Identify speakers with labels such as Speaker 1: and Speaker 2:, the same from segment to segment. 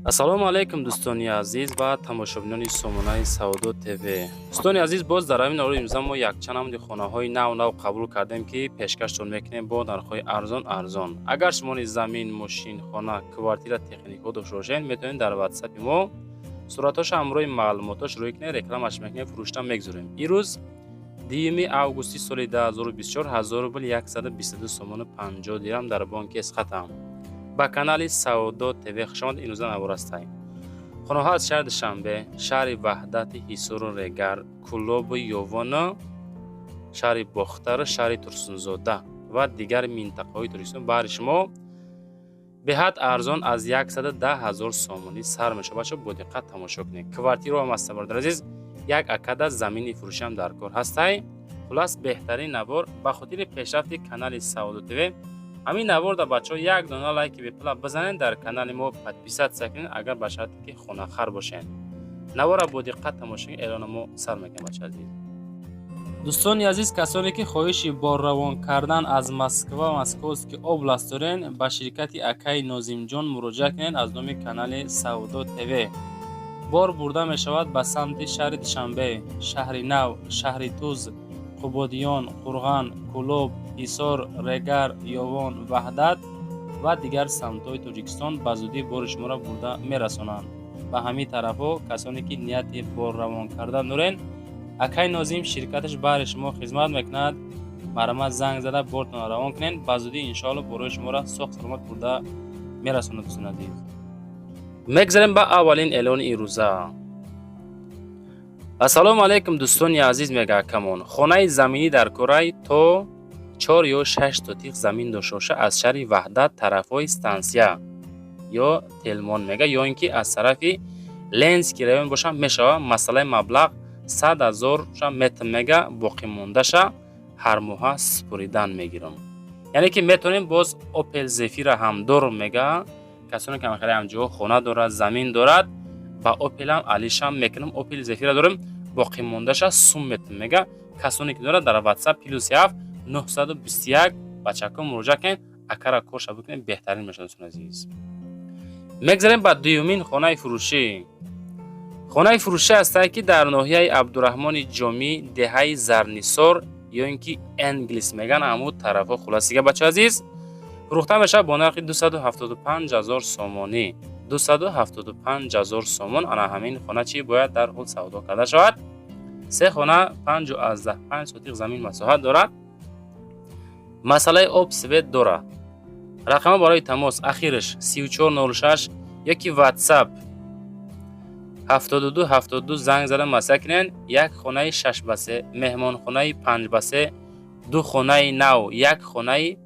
Speaker 1: Ассалому алайкум, дӯстони азиз ва тамошобинони сомонаи Савдо ТВ. Дӯстони азиз, боз дар ҳамин ори имрӯза мо якчанд намуди хонаҳои нав нав қабул кардем, ки пешкаштон мекунем бо нархҳои арзон арзон. Агар шумо низ замин, мошин, хона, квартира, техникаҳо дошта бошед, метавонед дар ватсапи мо суратҳоша ҳамроҳи маълумотош рӯй кунед, рекламаш мекунем, фурӯшта мегузорем. Ирӯз 2 августи соли 2024, 1000 рубл 122 сомону 50 дирам дар бонки Эсхатам. Ба канали Савдо ТВ хушомад. Имрӯза наворастай хонаҳо аз шаҳри Душанбе, шаҳри Ваҳдати, Ҳисору Регар, Кӯлобу Ёвону, шаҳри Бохтару шаҳри Турсунзода ва дигар минтақаҳои Тоҷикистон баҳри шумо беҳад арзон аз 110 ҳазор сомонӣ сар мешавад. Бачо, бо диққат тамошо кунед. Квартираҳо ҳам ҳаста, бародар азиз, як акада замини фурӯшиам дар кор ҳастай. Хулас, беҳтарин навор. Ба хотири пешрафти канали Савдо ТВ ҳамин наворда, бачаҳо, як дона лайки бепула бизанед, дар канали мо подписаться кунед, агар ба шарте ки хонахар бошед. Навора бо диққат тамошо кунед, эълона мо сар мекунем. Бача азиз, дӯстони азиз, касоне ки хоҳиши борравон кардан аз Москва, Московский область дорен, ба ширкати акаи Нозимҷон муроҷиат кунед. Аз номи канали Савдо ТВ бор бурда мешавад ба самти шаҳри Душанбе, Шаҳри Нав, Шаҳри Туз, Қубодиён, Қурған, Кӯлоб, Ҳисор, Регар, Ёвон, Ваҳдат ва дигар самтҳои Тоҷикистон. Ба зудӣ бори шуморо бурда мерасонанд ба ҳамин тарафҳо. Касоне ки нияти борравон кардан дорен, акай Нозим ширкаташ баҳри шумо хизмат мекунад. Марҳамат, занг зада бортонро равон кунед. Ба зудӣ, иншоалло, борои шуморо соғ саломат бурда мерасонад. Дӯстони азиз, мегзарем ба аввалин эълони ирӯза. Ассалому алайкум, дӯстони азиз, мега акамон. Хонаи заминӣ дар корай, то чор ё шаш сотих замин дошта боша, аз шаҳри Ваҳдат, тарафҳои стансия ё Телмон мега, ё ин ки аз тарафи Ленинский район боша мешава. Масъалаи маблағ 100 000 метр мега, боқимондаша ҳар моҳа супоридан мегирам. Яъне ки метавонем, боз Опел Зефира ҳам дорум мега. Касоне ки ҳамхеле ҳамҷоҳо хона дорад, замин дорад, ба Опелам алишам мекунам. Опел Зефира дорем, боқимондаша сум метм мега. Касоне ки дорад, дар WhatsApp +7 921, бачако, муроҷиат кунед, акара корша бикунед, беҳтарин мешавад. Дӯстони азиз, мегзарем ба дуюмин хонаи фурӯшӣ. Хонаи фурӯшӣ ҳастае, ки дар ноҳияи Абдураҳмони Ҷомӣ, деҳаи Зарнисор ё ин ки Энглис меган, ҳамун тарафҳо. Хулосига, бача азиз, фурӯхта мешавад бо нархи 275 ҳазор сомонӣ, 275 ҳазор сомон. Ана ҳамин хона чӣ бояд дар ҳол савдо карда шавад. Се хона, 5,5 сотих замин масоҳат дорад, масъалаи об, свет дорад. Рақама барои тамос ахираш 3406 ёки WhatsApp 72 72, занг зада масъала кунед. Як хонаи 6 ба 3, меҳмонхонаи 5 ба 3, ду хонаи нав, як хонаи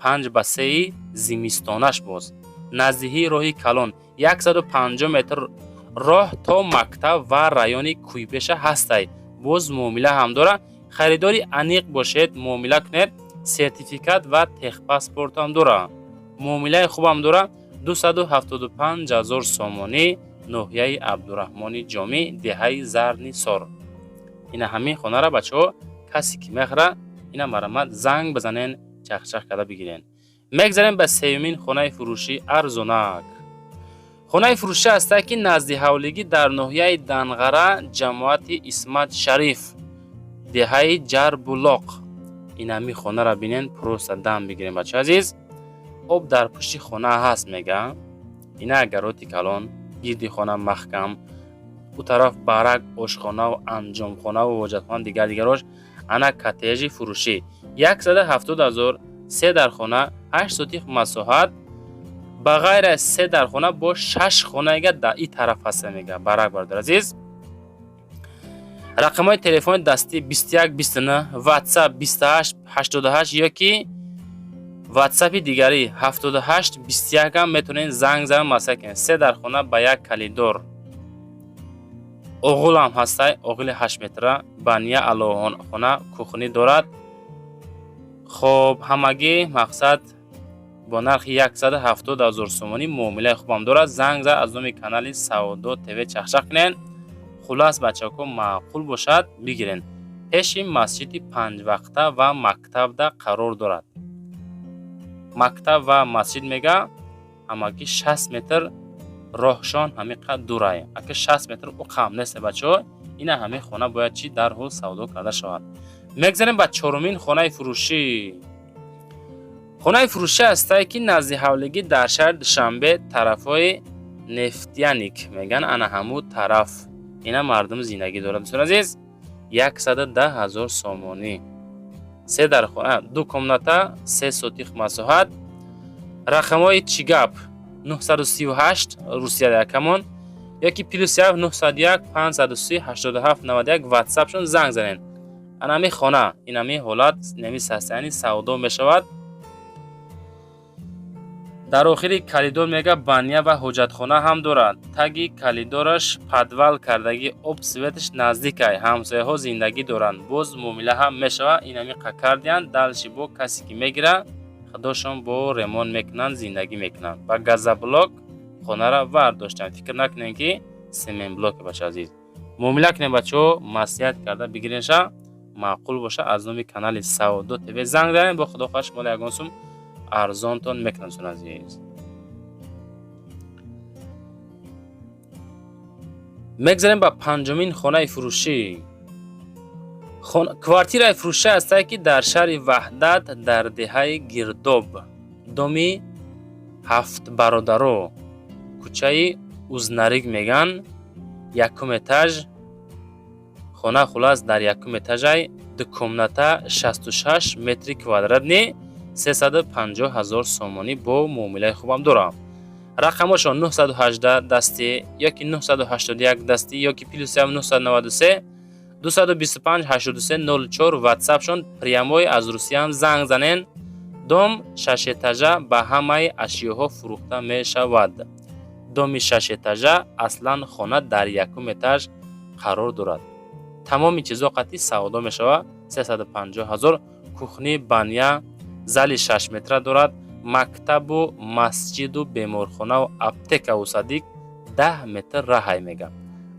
Speaker 1: 5 ба 3-и зимистонаш, боз наздиҳии роҳи калон, 150 метр роҳ то мактаб ва райони Куйбеша ҳастай. Боз муомила ҳам дорад. Харидори аниқ бошед, муомила кунед. Сертификат ва техпаспортам дорад, муомилаи хубам дорад. 275 ҳазор сомонӣ, ноҳияи Абдураҳмони Ҷомӣ, деҳаи Зарнисор. Ина ҳамин хонара, бачаҳо, касе ки мехарад, ина марҳамат, занг бизанен, чахчах карда бигирен. Мегзарем ба сеюмин хонаи фурӯшӣ арзонак. Хонаи фурӯшӣ ҳастае, ки назди ҳавлигӣ дар ноҳияи Данғара, ҷамоати Исмат Шариф, деҳаи Ҷарбулоқ. Ин ҳамин хонара бинен, просто дам бигирем. Бача азиз, об дар пушти хона ҳаст мега. Ина агароти калон, гирди хона маҳкам, ӯ тараф барак, ошхонаву анҷомхонаву ҳоҷатхона, дигар дигарош. Ана коттежи фурӯшӣ 170 ҳазор, се дар хона, 8 сотих масоҳат. Ба ғайр аз се дар хона, бо шаш хонаега дар и тараф ҳаста мега, барак. Бародар азиз, рақамҳои телефони дастӣ 21 29, WhatsApp 28 88 ёки ватсапи дигарӣ 78 21 ҳам метавонед занг зада масъала кунед. Се дар хона ба як калидор, оғулам ҳастай, оғили 8 метра, баня, алоҳона кухни дорад. Хоб, ҳамагӣ мақсад бо нархи 170 ҳазор сомонӣ, муомилаи хубам дорад. Занг зад, аз номи канали Савдо ТВ чахчах кунед. Хулас, бачако, маъқул бошад, бигирен. Пеши масҷиди панҷвақта ва мактабда қарор дорад. Мактаб ва масҷид мега, ҳамагӣ 60 метр. Роҳшон ҳамин қад дурай, ака 60 метр ӯ қам нест, бачаҳо. Ина ҳамин хона бояд чӣ дарҳол савдо карда шавад. Мегзарем ба чорумин хонаи фурӯшӣ. Хонаи фурӯшӣ ҳастае, ки назди ҳавлигӣ дар шаҳри Душанбе, тарафҳои Нефтяник меган, ана ҳамун тараф ина мардум зиндагӣ дорад. Дӯстони азиз, 110 000 сомонӣ, се дар хона, ду комната, 3 сотих масоҳат. Рақамҳои чӣ гап: 938 Русия якамон ёки +1 901 530 87 91, ватсапшон занг занед. Анами хона инами ҳолат, инами состояние савдо мешавад. Дар охири коридор мега баня ва ҳоҷатхона ҳам дорад. Таги коридораш подвал кардагӣ, об, светаш наздикай, ҳамсояҳо зиндагӣ доранд. Боз муомила ҳам мешавад. Инами қакардиянд, дальше бо касе ки мегира, худошон бо ремонт мекунанд, зиндагӣ мекунанд. Ба газоблок хонара вардоштанд, фикр накунем, ки семенблоке. Бача азиз, муомила кунем, бачаҳо, маслиҳат карда бигиренша. Маъқул боша, аз номи канали Савдо ТВ занг занед. Бо худо хоҳад, шумо ягон сум арзонтон мекунам. Дӯстони азиз, мегзарем ба панҷумин хонаи фурӯшӣ. Квартираи фурӯшӣ ҳастае, ки дар шаҳри Ваҳдат, дар деҳаи Гирдоб, доми ҳафт бародаро, кӯчаи Узнарик меган, якум этаж хона. Хулас, дар якум этажай, ду комната, 66 метри квадратный, 350 000 сомонӣ, бо муомилаи хубам дорам. Рақамошон 918 дастӣ ёки 981 дастӣ ёки +993 225 83 04, ватсапшон прямой, аз Русияам занг занен. Дом шашэтажа ба ҳамаи ашёҳо фурӯхта мешавад. Доми шашэтажа, аслан хона дар якум этаж қарор дорад. Тамоми чизо қатъи савдо мешавад. 350 000. Кухни, баня, зали 6 метра дорад. Мактабу масҷиду беморхонаву аптекаву садик 10 метр раҳай мега.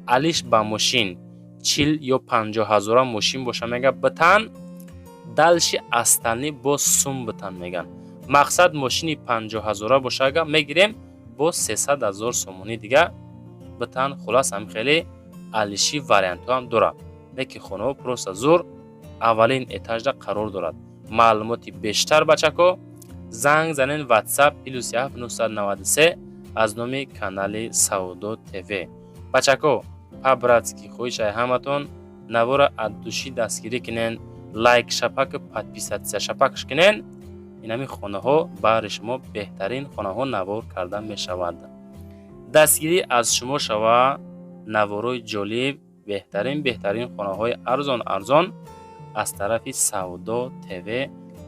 Speaker 1: Алиш ба мошин 40 ё 50 ҳазора мошин боша, мега, битан, дальше остальные бо сум битан меган. Мақсад, мошини 50 ҳазора боша, ага мегирем, бо 300 ҳазор сомонӣ дига битан. Хулас, ҳам хеле алиши вариантҳо ҳам дорад, не ки хонаҳо просто зур, аввалин этажда қарор дорад. Маълумоти бештар, бачако, занг занен, ватсап +7 993, аз номи канали Савдо ТВ. Бачако, по-братски хоҳишай ҳаматон, навора от души дастгирӣ кунен, лайк шапак, подписаться шапакш кунен. Инами хонаҳо баҳри шумо беҳтарин хонаҳо навор карда мешавад. Дастгирӣ аз шумо шава, наворои ҷолиб, беҳтарин беҳтарин хонаҳои арзон арзон аз тарафи Савдо ТВ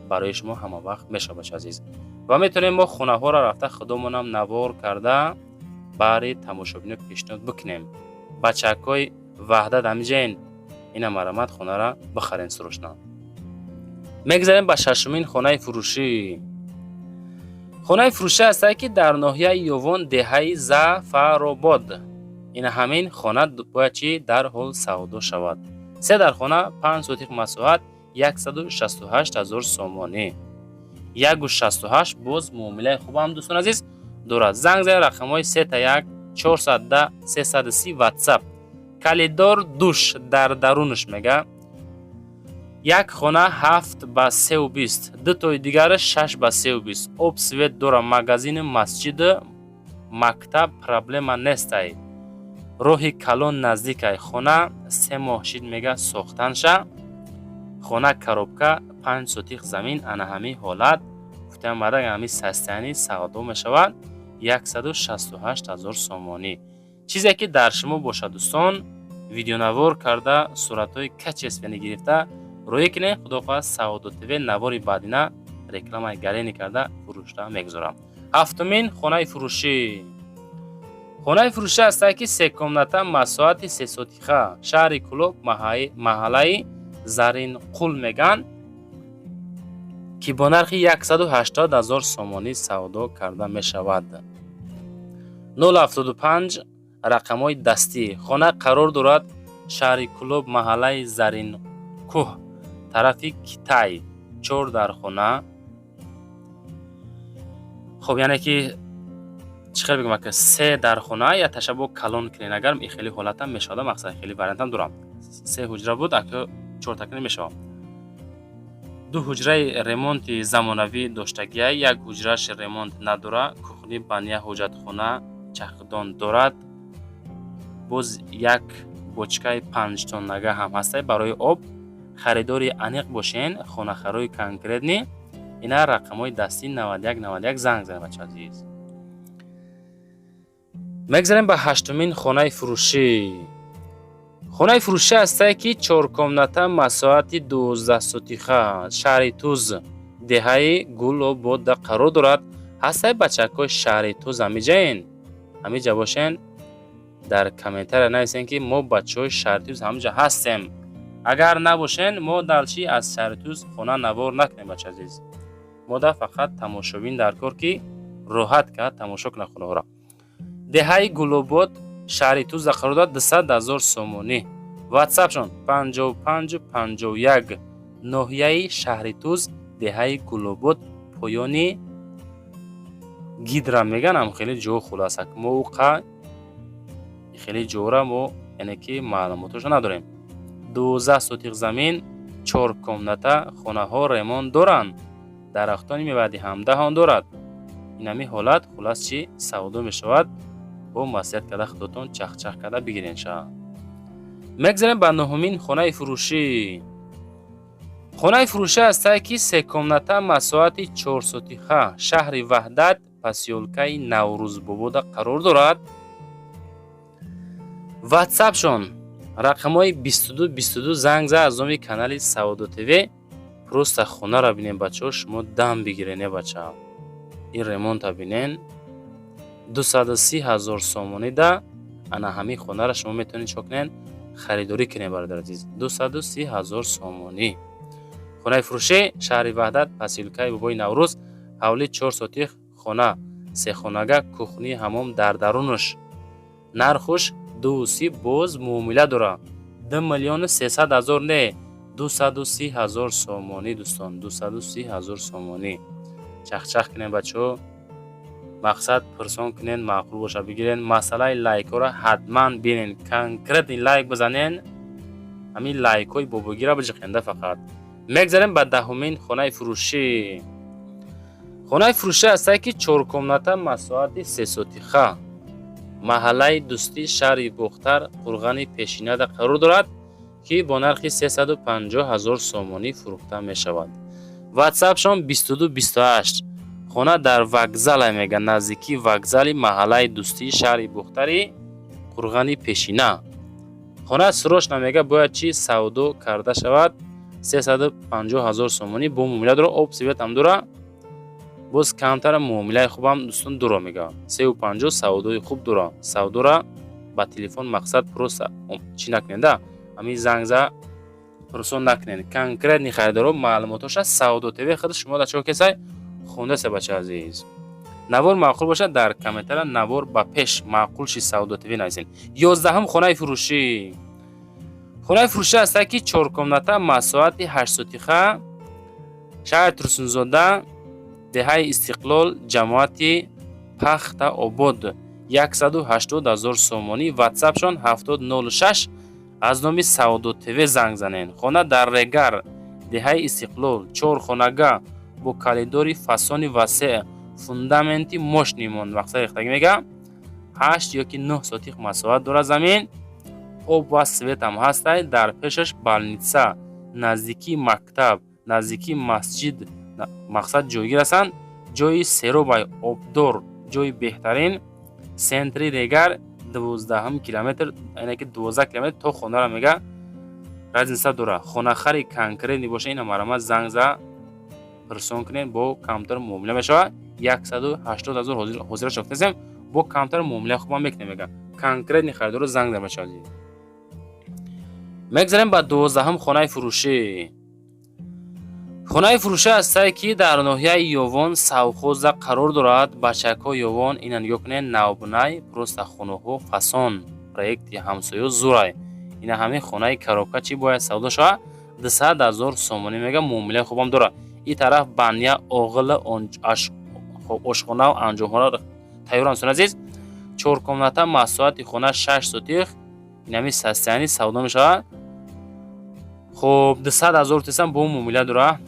Speaker 1: барои шумо ҳамавақт мешавад, бача азиз. Ва метавонем мо хонаҳоро рафта худомонам навор карда баҳри тамошобино пешниҳод бикунем. Бачакҳои Ваҳдат, ҳамиҷаен, ина марамат хонара бихарен срочно. Мегзарем ба шашумин хонаи фурӯшӣ. Хонаи фурӯшӣ ҳастае, ки дар ноҳияи Ёвон, деҳаи Зафаробод. Ина ҳамин хона бояд чӣ дарҳол савдо шавад. Се дар хона, 5 сотих масоҳат, 168 ҳазор сомонӣ, 1,68, боз муомилаи хубам, дӯстон азиз, дорад. Занг зани, рақамҳои 3 1 410 330, ватсап. Коридор, душ дар дарунаш мега. Як хона 7 ба 3,20, дутои дигараш 6 ба 3,20. Об, свет дора, магазини, масҷиду мактаб проблема нестай, роҳи калон наздикай. Хона 3 моҳ шид мега сохтанша. Хона коробка, 5 сотих замин. Ана ҳамин ҳолат гуфтам, мардак, ҳамин состояние савдо мешавад, 168 ҳазор сомонӣ. Чизе ки дар шумо бошад, дӯстон, видеонавор карда, суратҳои качественный гирифта рӯя кунед. Худо хоҳад, Савдо ТВ навори баъдина рекламаи гарени карда фурӯшта мегузорам. Ҳафтумин хонаи фурӯшӣ. Хонаи фурӯшӣ ҳастае, ки се комната, масоҳати сесотиха, шаҳри Кӯлоб, маҳаллаи Заринқул меган, ки бо нархи 180 ҳазор сомонӣ савдо карда мешавад. 075 рақамҳои дастӣ. Хона қарор дорад шаҳри Кӯлоб, маҳаллаи Заринкӯҳ, тарафи Китай, чор дар хона. Хоб, яъне ки Чӣ хел бигӯм, ака, се дархона я ташаббуҳ калон кунен, агар и хеле ҳолатам мешавад, мақсад хеле вариантам дорам. Се ҳуҷра буд, ака, чорта кунем, мешавад. Ду ҳуҷраи ремонти замонавӣ доштагия, як ҳуҷраш ремонт надора, кухни, баня, ҳоҷатхона, чахдон дорад. Боз як бочкаи 5 тоннага ҳам ҳастай барои об. Харидори аниқ бошен, хонахарои конкретный, ина рақамҳои дастӣ 91 91 занг занед, бача азиз. Мегзарем ба ҳаштумин хонаи фурӯшӣ. Хонаи фурӯшӣ ҳастае, ки чоркомната, масоҳати 12 сотиха, шаҳри Туз, деҳаи Гулобода қарор дорад. Ҳастаи бачакҳои шаҳри Туз ҳамиҷаен? Ҳамиҷа бошен, дар комментария нависен, ки мо бачаҳои шаҳри Туз ҳамиҷа ҳастем. Агар набошен, мо дальше аз шаҳри Туз хона навор накунем, бача азиз. Мо да фақат тамошобин дар кор, ки роҳат кард тамошо кунад хонаҳоро. Деҳаи Гулобод, шаҳри Тузда қарор дорад, 200 000 сомонӣ. Ватсапшон 55 51. Ноҳияи шаҳри Туз, деҳаи Гулобод, поёни гидра меган, хеле ҷо. Хулоса, мо уқа хеле ҷора мо, яъне ки маълумотошо надорем. 12 сотиқ замин, чор комната, хонаҳо ремонт доранд, дарахтони мевадиҳандаҳон дорад. Инами ҳолат, хулас, чӣ савдо мешавад, бо маслиҳат карда, худотон чахчах карда бигирен ша. Мегзарем ба нуҳумин хонаи фурӯшӣ. Хонаи фурӯшӣ ҳастае, ки се комната, масоҳати 4 сотиха, шаҳри Ваҳдат, посёлкаи Наврӯзбобода қарор дорад. Ватсапшон рақамҳои 22 22 занг за, аз номи канали Савдо ТВ. Просто хонаро бинен, бачаҳо, шумо дам бигирен, е бача, ин ремонта бинен. 230 000 сомонӣ да ана ҳамин хонаро шумо метавонед чо кунен, харидорӣ кунед, бародар азиз. 230 000 сомонӣ. Хонаи фурӯшӣ, шаҳри Ваҳдат, посёлкаи Бобои Наврӯз, ҳавли 4 сотих, хона сехонага, кухни, ҳамом дар дарунаш. Нархуш 2,30, боз муомила дора. 2 300 000 не, 230 000 сомонӣ, дӯстон, 230 000 сомонӣ. Чахчах кунем, бачаҳо, мақсад пурсон кунен, маъқул боша, бигирен. Масъалаи лайкҳоро ҳатман бинен, конкретный лайк бизанен, ҳамин лайкҳои бобогира биҷиқенда фақат. Мегзарем ба даҳумин хонаи фурӯшӣ. Хонаи фурӯшӣ ҳастае, ки чоркомната, масоҳати 3 сотиха, маҳаллаи Дӯстӣ, шаҳри Бохтар, қурғани пешинада қарор дорад, ки бо нархи 350 ҳазор сомонӣ фурӯхта мешавад. Ватсапшон 22 28. Хона дар вокзале мега, наздикии вокзали маҳаллаи Дӯстии шаҳри Бохтари қурғани пешина. Хона срочно, мега, бояд чӣ савдо карда шавад. 350 ҳазор сомонӣ, бо муомила дора, об, светам дора. Боз камтара муомилаи хубам, дӯстон, дуро мега. 3,50 савдои хуб дора. Савдора ба телефон, мақсад, просто чӣ накунед, ҳамин занг за пурсон накунед. Конкретный харидоро маълумотоша Савдо ТВ худ шумо дар чо кесай хондасе, бача азиз. Навор маъқул бошад, дар комментария «Навор ба пеш маъқул ши, Савдо ТВ» нависед. 11-ум хонаи фурӯшӣ. Хонаи фурӯшӣ ҳастае, ки чоркомната, масоҳати 8 сотиха, шаҳри Турсунзода, деҳаи Истиқлол, ҷамоати Пахта Обод, 180 ҳазор сомонӣ. Ватсапшон 7006, аз номи Савдо ТВ занг занед. Хона дар Регар, деҳаи Истиқлол, чор хонага бо коридори фасони васеъ, фундаменти мощный мон, мақсад рехтагӣ мега. 8 ёки 9 сотих масоҳат дорад замин, об ва светам ҳастай. Дар пешаш больница, наздикии мактаб, наздикии масҷид, мақсад, ҷойгир ҳастанд. Ҷои серобай, обдор, ҷои беҳтарин, центри Регар 12-ум километр, яъне ки 12 километр то хонаро мега разница дора. Хонахари конкретный боша, ина марҳамат, занг за, пурсон кунед, бо камтар муомила мешавад. 180 000 ҳозира шофтасем, бо камтар муомилаи хубам мекунем, мега. Конкретный харидоро занг зад, бачаҳо. Мегзарем ба 12-ум хонаи фурӯшӣ. Хонаи фурӯшӣ ҳастае, ки дар ноҳияи Ёвон, Савхоза қарор дорад. Бачакҳо, Ёвон, ина нигоҳ кунед, навбунай, просто хонаҳо фасон, проекти ҳамсоё зурай. Ина ҳамин хонаи коробка чӣ бояд савдо шавад, 200 000 сомонӣ мега, муомилаи хубам дорад. Ин тараф баня, оғила, ошхонаву анҷомхона. Тайёрам, дӯстони азиз. Чор комната, масоҳати хона 6 сотих. Инами состояние савдо мешавад. Хуб, 200 000 тесам, бо муомила дора.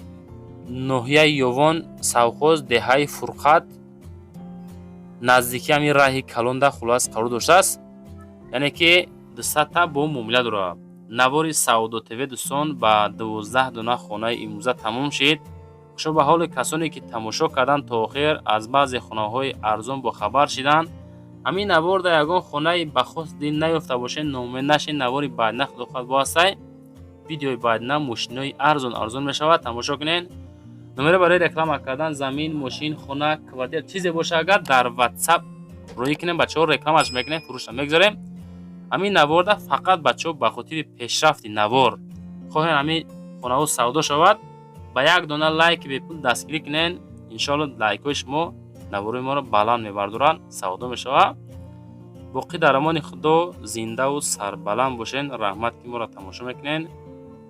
Speaker 1: Ноҳияи Ёвон, совхоз, деҳаи Фурқат, наздики ҳами раҳи калонда хулос қарор доштааст. Яъне ки 200-та бо муомила дорад. Навори Савдо ТВ, дӯстон, ба 12 дона хонаи имрӯза тамом шид. Хушо ба ҳоли касоне, ки тамошо карданд то охир, аз баъзе хонаҳои арзон бохабар шиданд. Ҳамин навор дар ягон хонаи ба хост дил наёфта бошед, ноумед нашед. Навори баъдина, худо хоҳад, бо ҳастай. Видеои баъдина мошинои арзон арзон мешавад, тамошо кунед. Номеро барои реклама кардан замин, мошин, хона, квартира, чизе боша, агар дар WhatsApp роӣ кунем, бачаҳо рекламаш мекунем, фурӯшта мегузорем. Ҳамин наворда фақат, бачаҳо, ба хотири пешрафти навор хоҳем, ҳамин хонаҳо савдо шавад, ба як дона лайки бепул дастгирӣ кунен. Иншоалло, лайкҳои шумо наворои моро баланд мебардоранд, савдо мешавад. Боқӣ дар амони Худо, зиндаву сарбаланд бошен. Раҳмат, ки моро тамошо мекунен.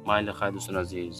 Speaker 1: Майли, хайр, дӯстони азиз.